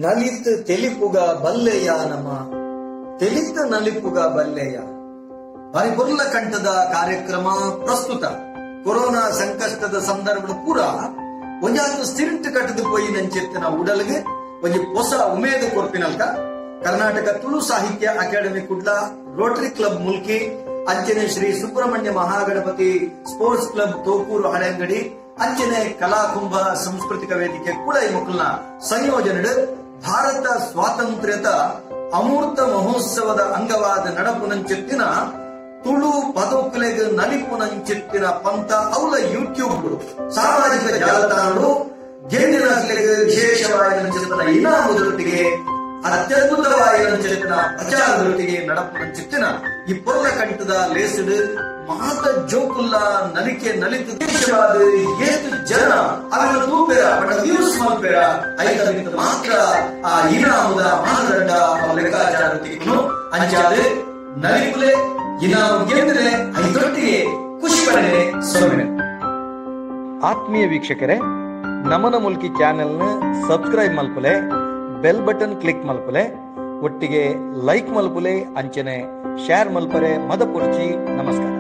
ನಲಿತ್ ತೆಲಿಪುಗ ಬಲ್ಲೆಯ ನಮ ತೆಲಿತ ನಲಿಪುಗ ಬಲ್ಲೆಯ ಬಾರಿ ಕಂಠದ ಕಾರ್ಯಕ್ರಮ ಪ್ರಸ್ತುತ ಕೊರೋನಾ ಸಂಕಷ್ಟದ ಸಂದರ್ಭದ ಪೂರ ಒಂಜಾತು ಸಿರಿಂಟ್ ಕಟ್ಟದು ಪೋಯಿ ನಂಚೆತ್ತಿನ ಉಡಲ್ಗೆ ಒಂಜಿ ಹೊಸ ಉಮೇದು ಕೊರ್ಪಿನಲ್ಕ Karnataka Tulu Sahitya academy Kudla, rotary club Mulki, ಅಂಚನೆ ಶ್ರೀ ಸುಬ್ರಹ್ಮಣ್ಯ ಮಹಾಗಣಪತಿ ಸ್ಪೋರ್ಟ್ಸ್ ಕ್ಲಬ್ ತೋಕೂರು ಹಳೆಂಗಡಿ, ಅಂಚನೆ ಕಲಾಕುಂಭ ಸಾಂಸ್ಕೃತಿಕ ವೇದಿಕೆ ಕುಳೈ ಮುಕುಲ್ನ ಸಂಯೋಜನೆ ಭಾರತ ಸ್ವಾತಂತ್ರ್ಯದ ಅಮೂರ್ತ ಮಹೋತ್ಸವದ ಅಂಗವಾದ ನಡಪುನಂಚೆತ್ತಿನ ತುಳು ಪದೋಕುಲೆಗ್ ನಲಿಪುನಂಚೆತ್ತಿನ ಪಂತ ಅವಲ ಯೂಟ್ಯೂಬ್ ಸಾಮಾಜಿಕ ಜಾಲತಾಣಗಳು ಗೆಂದಿನಕ್ಲೆಗ್ ವಿಶೇಷವಾದ ಇನಾಮುದೊಟ್ಟಿಗೆ ಅತ್ಯದ್ಭುತವಾದ ಪ್ರಚಾರದೊಟ್ಟಿಗೆ ನಡಪುನಂಚೆತ್ತಿನ ಈ ಪೊರ್ಲ ಕಂಠದ ಲೇಸಿಡು ಮಾತ ಜೋಕುಲ್ಲ ನಲಿಕೆ ನಲಿತು ದೇಶವಾದ ಏತು ಜನ ಅವರ ತೂಪೆರ ಬಡ ವ್ಯೂಸ್ ಮಲ್ಪೆರ ಐತ ಮಾತ್ರ ಆ ಇನಾಮುದ ಮಾನದಂಡ ಲೆಕ್ಕಾಚಾರ ತಿಕ್ಕುನು ಅಂಚಾದ ನಲಿಪುಲೆ ಇನಾಮು ಗೆಂದರೆ ಐದೊಟ್ಟಿಗೆ ಖುಷಿ ಪಡೆನೆ ಸೊನ್ನೆ. ಆತ್ಮೀಯ ವೀಕ್ಷಕರೇ, ನಮನ ಮುಲ್ಕಿ ಚಾನೆಲ್ನ ಸಬ್ಸ್ಕ್ರೈಬ್ ಮಲ್ಪುಲೆ, ಬೆಲ್ ಬಟನ್ ಕ್ಲಿಕ್ ಮಲ್ಪುಲೆ, ಒಟ್ಟಿಗೆ ಲೈಕ್ ಮಲ್ಪುಲೆ, ಅಂಚನೆ ಶೇರ್ ಮಲ್ಪರೆ ಮದಪುರ್ಚಿ. ನಮಸ್ಕಾರ.